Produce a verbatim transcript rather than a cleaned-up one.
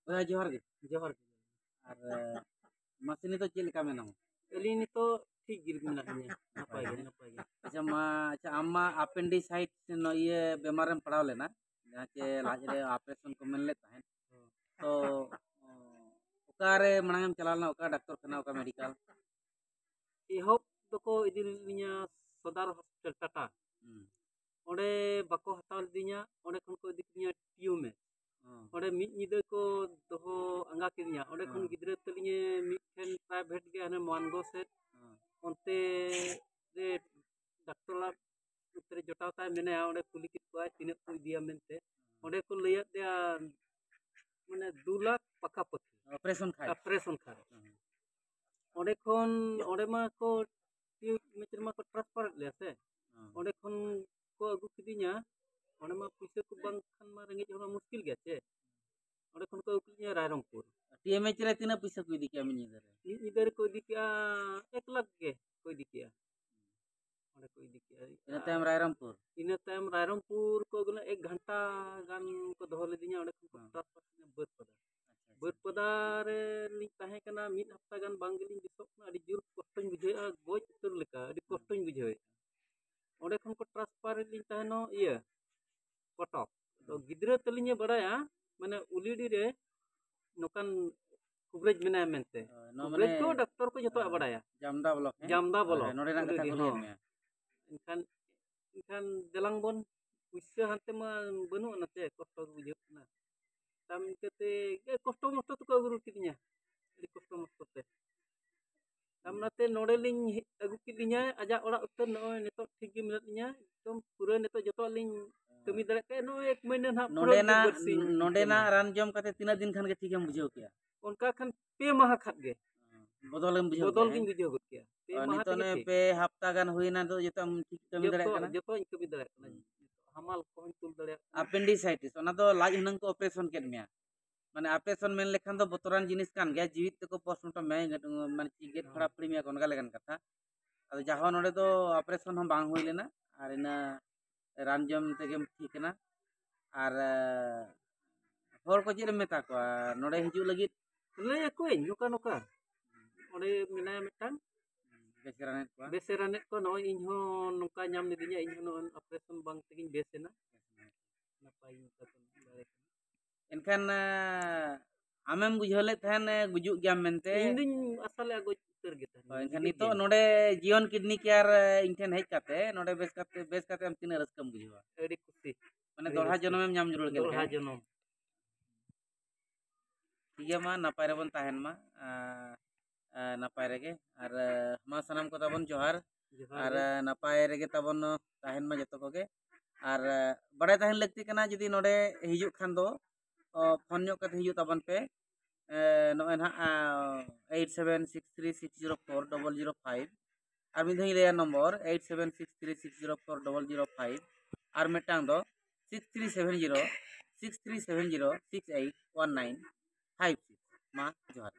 ᱵᱚᱭᱦᱟ, ᱡᱚᱦᱟᱨ ᱜᱮ᱾ ᱡᱚᱦᱟᱨ ᱜᱮ᱾ ᱟᱨ, ᱮ, ᱢᱟᱥᱮ ᱱᱤᱛᱚᱜ ᱪᱮᱫ ᱞᱮᱠᱟ ᱢᱮᱱᱟᱢᱟ? ᱟᱹᱞᱤᱧ ᱱᱤᱛᱚᱜ ᱴᱷᱤᱠ ᱜᱮ ᱢᱮᱱᱟᱜ ᱞᱤᱧᱟ, ᱱᱟᱯᱟᱭ ᱜᱮ, ᱱᱟᱯᱟᱭ ᱜᱮ᱾ ᱟᱪᱪᱷᱟ, ᱢᱟ, ᱟᱪᱪᱷᱟ, ᱟᱢ ᱢᱟ appendicitis ᱱᱚ-, ᱤᱭᱟᱹ ᱵᱮᱢᱟᱨ ᱨᱮᱢ ᱯᱟᱲᱟᱣ ᱞᱮᱱᱟ, ᱡᱟᱦᱟᱸ ᱪᱮ ᱞᱟᱡ ᱨᱮ operation ᱠᱚ ᱢᱮᱱ ᱞᱮᱫ ᱛᱟᱦᱮᱸᱫ᱾ ᱦᱚᱸ᱾ ᱛᱚ, ᱚᱠᱟᱨᱮ ᱢᱟᱲᱟᱝ ᱮᱢ ᱪᱟᱞᱟᱣ ᱞᱮᱱᱟ, ᱚᱠᱟ ᱰᱟᱠᱛᱚᱨ ᱠᱷᱟᱱᱟ, ᱚᱠᱟ medical? ᱮᱦᱚᱵ ᱫᱚᱠᱚ ᱤᱫᱤ ᱞᱤᱫᱤᱧᱟ ᱥᱚᱫᱚᱨ ᱦᱚᱥᱯᱤᱴᱟᱞ ᱴᱟᱴᱟ᱾ ᱦᱩᱸ᱾ ᱚᱸᱰᱮ ᱵᱟᱠᱚ ᱦᱟᱛᱟᱣ ᱞᱤᱫᱤᱧᱟ, ᱚᱸᱰᱮ ᱠᱷᱚᱱ ᱠᱚ ᱤᱫᱤ ᱠᱤᱫᱤᱧᱟ ᱴᱤᱭᱩᱢᱮ᱾ ᱦᱚᱸ᱾ ᱚᱸᱰᱮ ᱢᱤᱫ ᱧᱤᱫᱟᱹ ᱠᱚ ᱫᱚᱦᱚ ᱟᱸᱜᱟ ᱠᱤᱫᱤᱧᱟ᱾ ᱚᱸᱰᱮ ᱠᱷᱚᱱ ᱦᱚᱸ᱾ ᱜᱤᱫᱽᱨᱟᱹ ᱛᱟᱹᱞᱤᱧᱮ ᱢᱤᱫᱴᱷᱮᱱ private ᱜᱮ, ᱦᱟᱱᱮ ᱢᱟᱱᱜᱳ ᱥᱮᱫ᱾ ᱦᱚᱸ᱾ ᱚᱱᱛᱮ ᱨᱮ ᱰᱟᱠᱛᱚᱨ ᱚᱲᱟᱜ ᱱᱚᱛᱮ ᱨᱮ ᱡᱚᱴᱟᱣ ᱛᱟᱭ ᱢᱮᱱᱟᱭᱟ, ᱚᱸᱰᱮ ᱠᱩᱞᱤ ᱠᱮᱫ ᱠᱚᱣᱟᱭ, "ᱛᱤᱱᱟᱹᱜ ᱠᱚ ᱤᱫᱤᱭᱟ?" ᱢᱮᱱᱛᱮ᱾ ᱚᱸᱰᱮ ᱠᱚ ᱞᱟᱹᱭᱟᱫ ᱫᱮᱭᱟ, ᱢᱟᱱᱮ, ᱫᱩ ᱞᱟᱠᱷ ᱯᱟᱠᱟᱯᱟᱠᱤ᱾ Operation ᱠᱷᱟᱡ? Operation ᱠᱷᱟᱡ᱾ ᱦᱮᱸ᱾ ᱚᱸᱰᱮ ᱠᱷᱚᱱ, ᱚᱸᱰᱮ ᱢᱟ ᱠᱚ, ᱴᱤᱭᱩᱢᱮᱪ ᱨᱮᱢᱟ ᱠᱚ transfer ᱮᱫ ᱞᱮᱭᱟ ᱥᱮ᱾ ᱦᱮᱸ᱾ ᱚᱸᱰᱮ ᱠᱷᱚᱱ ᱠᱚ ᱟᱹᱜᱩ ᱠᱤᱫᱤᱧᱟ᱾ ᱚᱸᱰᱮ ᱢᱟ ᱯᱩᱭᱥᱟᱹ ᱠᱚ ᱵᱟᱝᱠᱷᱟᱱ ᱢᱟ ᱨᱮᱸᱜᱮᱡ ᱦᱚᱲ ᱢᱟ ᱢᱩᱥᱠᱤᱞ ᱜᱮᱭᱟ ᱪᱮ᱾ ᱚᱸᱰᱮ ᱠᱷᱚᱱ ᱠᱚ ᱟᱹᱜᱩ ᱠᱤᱫᱤᱧᱟ ᱨᱟᱭᱨᱚᱝᱯᱩᱨ᱾ ᱴᱤᱭᱩᱢᱮᱪ ᱨᱮ ᱛᱤᱱᱟᱹᱜ ᱯᱩᱭᱥᱟᱹ ᱠᱚ ᱤᱫᱤ ᱠᱮᱜᱼᱟ ᱢᱤᱫ ᱧᱤᱫᱟᱹ ᱨᱮ? ᱢᱤᱫ ᱧᱤᱫᱟᱹ ᱨᱮᱠᱚ ᱤᱫᱤ ᱠᱮᱜᱼᱟ, ᱮᱠ ᱞᱟᱠᱷ ᱜᱮ ᱠᱚ ᱤᱫᱤ ᱠᱮᱜᱼᱟ᱾ ᱚᱸᱰᱮ ᱠᱚ ᱤᱫᱤ ᱠᱮᱜᱼᱟ᱾ ᱤᱱᱟᱹ ᱛᱟᱭᱚᱢ ᱨᱟᱭᱨᱚᱝᱯᱩᱨ? ᱤᱱᱟᱹ ᱛᱟᱭᱚᱢ ᱨᱟᱭᱨᱚᱝᱯᱩᱨ ᱠᱚ ᱟᱹᱜᱩ ᱞᱮᱫ, ᱮᱠ ᱜᱷᱟᱱᱴᱟ ᱜᱟᱱ ᱠᱚ ᱫᱚᱦᱚ ᱞᱤᱫᱤᱧᱟ, ᱚᱸᱰᱮ ᱠᱷᱚᱱ ᱠᱚ ᱦᱮᱸ᱾ Transfer ᱠᱤᱫᱤᱧᱟ ᱵᱟᱹᱨᱯᱟᱫᱟ᱾ ᱟᱪᱪᱷᱟ, ᱟᱪᱪᱷᱟ᱾ ᱵᱟᱹᱨᱯᱟᱫᱟ ᱨᱮ ᱞᱤᱧ ᱛᱟᱦᱮᱸ ᱠᱟᱱᱟ ᱢᱤᱫ ᱦᱟᱯᱛᱟ ᱜᱟᱱ, ᱵᱟᱝ ᱜᱮᱞᱤᱧ ᱵᱮᱥᱚᱜ ᱠᱟᱱᱟ, ᱟᱹᱰᱤ ᱡᱳᱨ ᱠᱚᱥᱴᱚᱧ ᱵᱩᱡᱷᱟᱹᱣᱮᱫᱼᱟ, ᱜᱚᱡ ᱩᱛᱟᱹᱨ ᱞᱮᱠᱟ, ᱟᱹᱰᱤ ᱦᱮᱸ᱾ ᱠᱚᱥᱴᱚᱧ ᱵᱩᱡᱷᱟᱹᱣᱮᱫᱼᱟ᱾ ᱚᱸᱰᱮ ᱠᱷᱚᱱ ᱠᱚ transfer ᱞᱤᱧ ᱛᱟᱦᱮᱱᱚᱜ ᱤᱭᱟᱹ, ᱠᱚᱴᱚᱠ᱾ ᱛᱚ ᱦᱮᱸ᱾ ᱜᱤᱫᱽᱨᱟᱹ ᱛᱟᱹᱞᱤᱧᱮ ᱵᱟᱲᱟᱭᱟ, ᱢᱟᱱᱮ ᱩᱞᱤᱰᱤ ᱨᱮ ᱱᱚᱝᱠᱟᱱ ᱠᱩᱵᱨᱮᱡᱽ ᱢᱮᱱᱟᱭᱟ ᱢᱮᱱᱛᱮ᱾ ᱦᱳᱭ, ᱱᱚᱣᱟ ᱠᱩᱵᱨᱮᱡᱽ ᱢᱟᱱᱮ, ᱠᱚ ᱰᱟᱠᱛᱚᱨ ᱠᱚ ᱡᱚᱛᱚᱣᱟᱜ ᱦᱳᱭ, ᱵᱟᱲᱟᱭᱟ᱾ ᱡᱟᱢᱫᱟ block, ᱦᱮᱸ? ᱡᱟᱢᱫᱟ block, ᱦᱳᱭ, ᱱᱚᱰᱮᱱᱟᱜ ᱠᱟᱛᱷᱟ ᱩᱞᱤᱰᱤ, ᱠᱚ ᱞᱟᱹᱭᱟᱫ ᱦᱚᱸ᱾ ᱢᱮᱭᱟ᱾ ᱮᱱᱠᱷᱟᱱ, ᱮᱱᱠᱷᱟᱱ ᱫᱮᱞᱟᱝ ᱵᱚᱱ, ᱯᱩᱭᱥᱟᱹ ᱦᱟᱱᱛᱮ ᱢᱟ ᱵᱟᱹᱱᱩᱜ ᱟᱱᱟ ᱪᱮ, ᱠᱚᱥᱴᱚ ᱜᱮ ᱵᱩᱡᱷᱟᱹᱜ ᱠᱟᱱᱟ᱾ ᱛᱟᱭᱚᱢ ᱤᱱᱠᱟᱹᱛᱮ ᱜᱮ ᱠᱚᱥᱴᱚ ᱢᱚᱥᱴᱚ ᱛᱮᱠᱚ ᱟᱹᱜᱩ ᱨᱩᱣᱟᱹᱲ ᱠᱤᱫᱤᱧᱟ, ᱟᱹᱰᱤ ᱠᱚᱥᱴᱚ ᱢᱚᱥᱴᱚ ᱛᱮ᱾ ᱛᱟᱭᱚᱢ ᱚᱱᱟᱛᱮ ᱱᱚᱰᱮ ᱞᱤᱧ ᱦᱮᱡ ᱟᱹᱜᱩ ᱠᱮᱫ ᱞᱤᱧᱟ ᱟᱡᱟᱜ ᱚᱲᱟᱜ ᱩᱛᱟᱹᱨ, ᱱᱚᱜᱼᱚᱭ ᱱᱤᱛᱚᱜ ᱴᱷᱤᱠ ᱜᱮ ᱢᱮᱱᱟᱜ ᱞᱤᱧᱟ, ᱮᱠᱫᱚᱢ ᱯᱩᱨᱟᱹ ᱱᱤᱛᱚᱜ ᱡᱚᱛᱚᱣᱟᱜ ᱞᱤᱧ ᱠᱟᱹᱢᱤ ᱫᱟᱲᱮᱭᱟᱜ ᱠᱟᱱᱟ᱾ ᱱᱚᱜᱼᱚᱭ ᱮᱠ ᱢᱟᱹᱦᱱᱟᱹ ᱱᱟᱦᱟᱜ ᱯᱩᱨᱟᱹ ᱱᱚᱰᱮᱱᱟᱜ, ᱵᱟᱹᱨᱥᱤᱧ ᱱᱚᱰᱮᱱᱟᱜ ᱠᱟᱱᱟ᱾ ᱨᱟᱱ ᱡᱚᱢ ᱠᱟᱛᱮ ᱛᱤᱱᱟᱹᱜ ᱫᱤᱱ ᱠᱷᱟᱱ ᱜᱮ ᱴᱷᱤᱠᱮᱢ ᱵᱩᱡᱷᱟᱹᱣ ᱠᱮᱜᱼᱟ? ᱚᱱᱠᱟ ᱠᱷᱟᱱ ᱯᱮ ᱢᱟᱦᱟ ᱠᱷᱟᱱ ᱜᱮ ᱵᱚᱫᱚᱞᱮᱢ ᱵᱩᱡᱷᱟᱹᱣ ᱵᱚᱫᱚᱞ ᱠᱮᱜᱼᱟ, ᱜᱤᱧ ᱦᱮᱸ? ᱵᱩᱡᱷᱟᱹᱣ ᱜᱚᱫ ᱠᱮᱜᱼᱟ᱾ ᱯᱮ ᱟᱨ ᱢᱟᱦᱟ ᱱᱤᱛᱚᱜ ᱛᱮᱜᱮ ᱚᱱᱮ ᱴᱷᱤᱠ᱾ ᱯᱮ ᱦᱟᱯᱛᱟ ᱜᱟᱱ ᱦᱩᱭᱱᱟ, ᱱᱤᱛᱚᱜ ᱡᱚᱛᱚᱢ ᱴᱷᱤᱠ ᱠᱟᱹᱢᱤ ᱫᱟᱲᱮᱭᱟᱜ ᱡᱚᱛᱚ, ᱠᱟᱱᱟ? ᱡᱚᱛᱚᱧ ᱠᱟᱹᱢᱤ ᱫᱟᱲᱮᱭᱟᱜ ᱠᱟᱱᱟ᱾ ᱦᱩᱸ᱾ ᱦᱟᱢᱟᱞ ᱠᱚᱦᱚᱧ ᱛᱩᱞ ᱫᱟᱲᱮᱭᱟᱜ ᱠᱟᱱᱟ᱾ Appendicitis, ᱚᱱᱟ ᱫᱚ ᱞᱟᱡ ᱦᱩᱱᱟᱹᱝ ᱠᱚ operation ᱠᱮᱫ ᱢᱮᱭᱟ᱾ ᱢᱟᱱᱮ operation ᱢᱮᱱ ᱞᱮᱠᱷᱟᱱ ᱫᱚ ᱵᱚᱛᱚᱨᱟᱱ ᱡᱤᱱᱤᱥ ᱠᱟᱱ ᱜᱮᱭᱟ, ᱡᱤᱣᱤ ᱛᱮᱠᱚ postmortem ᱢᱮ, ᱢᱟᱱᱮ ᱪᱮᱫ ᱜᱮᱫ ᱦᱮᱸ᱾ ᱯᱷᱟᱲᱟᱯᱷᱟᱲᱤ ᱢᱮᱭᱟ ᱠᱚ, ᱚᱱᱠᱟ ᱞᱮᱠᱟᱱ ᱠᱟᱛᱷᱟ᱾ ᱟᱫᱚ ᱡᱟᱦᱚ ᱱᱚᱰᱮ ᱫᱚ operation ᱦᱚᱸ ᱵᱟᱝ ᱦᱩᱭ ᱞᱮᱱᱟ, ᱟᱨ ᱤᱱᱟᱹ ᱨᱟᱱ ᱡᱚᱢ ᱛᱮᱜᱮᱢ ᱴᱷᱤᱠ ᱮᱱᱟ᱾ ᱟᱨ, ᱮ, ᱦᱚᱲ ᱠᱚ ᱪᱮᱫ ᱮᱢ ᱢᱮᱛᱟ ᱠᱚᱣᱟ ᱱᱚᱰᱮ ᱦᱤᱡᱩᱜ ᱞᱟᱹᱜᱤᱫ? ᱞᱟᱹᱭ ᱟᱠᱚᱣᱟᱹᱧ ᱱᱚᱝᱠᱟ ᱱᱚᱝᱠᱟ ᱚᱸᱰᱮ ᱢᱮᱱᱟᱭᱟ ᱢᱤᱫᱴᱟᱝ ᱵᱮᱥ ᱨᱟᱱᱮᱫ ᱠᱚᱣᱟ᱾ ᱵᱮᱥᱮ ᱨᱟᱱᱮᱫ ᱠᱚ, ᱱᱚᱜᱼᱚᱭ ᱤᱧ ᱦᱚᱸ ᱱᱚᱝᱠᱟ ᱧᱟᱢ ᱞᱤᱫᱤᱧᱟ, ᱤᱧ ᱦᱚᱸ ᱱᱚᱜᱼᱚᱭ ᱚᱯᱟᱨᱮᱥᱚᱱ ᱵᱟᱝ ᱛᱮᱜᱤᱧ ᱵᱮᱥ ᱮᱱᱟ᱾ ᱱᱟᱯᱟᱭ ᱜᱮ ᱱᱮᱛᱟᱨ ᱫᱚ ᱫᱟᱲᱮ ᱠᱟᱱᱟ᱾ ᱮᱱᱠᱷᱟᱱ ᱟᱢᱮᱢ ᱵᱩᱡᱷᱟᱹᱣ ᱞᱮᱫ ᱛᱟᱦᱮᱱ ᱜᱩᱡᱩᱜ ᱜᱮᱭᱟᱢ ᱢᱮᱱᱛᱮ? ᱤᱧ ᱫᱩᱧ ᱟᱥᱟ ᱞᱮᱫᱼᱟ ᱜᱚᱡ ᱩᱛᱟᱹᱨ ᱜᱮ ᱛᱟᱦᱮᱱ᱾ ᱦᱳᱭ, ᱮᱱᱠᱷᱟᱱ ᱱᱤᱛᱚᱜ ᱱᱚᱰᱮ ᱡᱤᱭᱚᱱ ᱠᱤᱰᱱᱤ ᱠᱮᱭᱟᱨ ᱤᱧ ᱴᱷᱮᱱ ᱦᱮᱡ ᱠᱟᱛᱮ ᱱᱚᱰᱮ ᱵᱮᱥ ᱠᱟᱛᱮ ᱵᱮᱥ ᱠᱟᱛᱮ ᱟᱢ ᱛᱤᱱᱟᱹᱜ ᱨᱟᱹᱥᱠᱟᱹᱢ ᱵᱩᱡᱷᱟᱹᱣᱟ? ᱟᱹᱰᱤ ᱠᱩᱥᱤ᱾ ᱢᱟᱱᱮ ᱫᱚᱲᱦᱟ ᱡᱚᱱᱚᱢᱮᱢ ᱧᱟᱢ ᱨᱩᱣᱟᱹᱲ ᱠᱮᱫ ᱫᱚᱲᱦᱟ ᱞᱮᱠᱟ᱾ ᱡᱚᱱᱚᱢ᱾ ᱴᱷᱤᱠ ᱜᱮᱭᱟ, ᱢᱟ ᱱᱟᱯᱟᱭ ᱨᱮᱵᱚᱱ ᱛᱟᱦᱮᱱ ᱢᱟ᱾ ᱟᱨ, ᱟᱨ ᱱᱟᱯᱟᱭ ᱨᱮᱜᱮ᱾ ᱟᱨ ᱢᱟ ᱥᱟᱱᱟᱢ ᱠᱚ ᱛᱟᱵᱚᱱ ᱡᱚᱦᱟᱨ᱾ ᱡᱚᱦᱟᱨ ᱟᱨ ᱜᱮ᱾ ᱱᱟᱯᱟᱭ ᱨᱮᱜᱮ ᱛᱟᱵᱚᱱ ᱛᱟᱦᱮᱱ ᱢᱟ ᱡᱚᱛᱚ ᱠᱚᱜᱮ᱾ ᱟᱨ ᱵᱟᱲᱟᱭ ᱛᱟᱦᱮᱱ ᱞᱟᱹᱠᱛᱤ ᱠᱟᱱᱟ, ᱡᱩᱫᱤ ᱱᱚᱰᱮ ᱦᱤᱡᱩᱜ ᱠᱷᱟᱱ ᱫᱚ ᱯᱷᱳᱱ ᱧᱚᱜ ᱠᱟᱛᱮ ᱦᱤᱡᱩᱜ ᱛᱟᱵᱚᱱ ᱯᱮ᱾ ᱱᱚᱜᱼᱚᱭ ᱱᱟᱦᱟᱜ eight seven six three six zero four double zero five, ᱟᱨ ᱢᱤᱫ ᱫᱷᱟᱣ ᱤᱧ ᱞᱟᱹᱭᱟ number eight seven six three six zero four double zero five, ᱟᱨ ᱢᱤᱫᱴᱟᱝ ᱫᱚ six three seven zero six three seven zero six eight one nine five six᱾ ᱢᱟ ᱡᱚᱦᱟᱨ᱾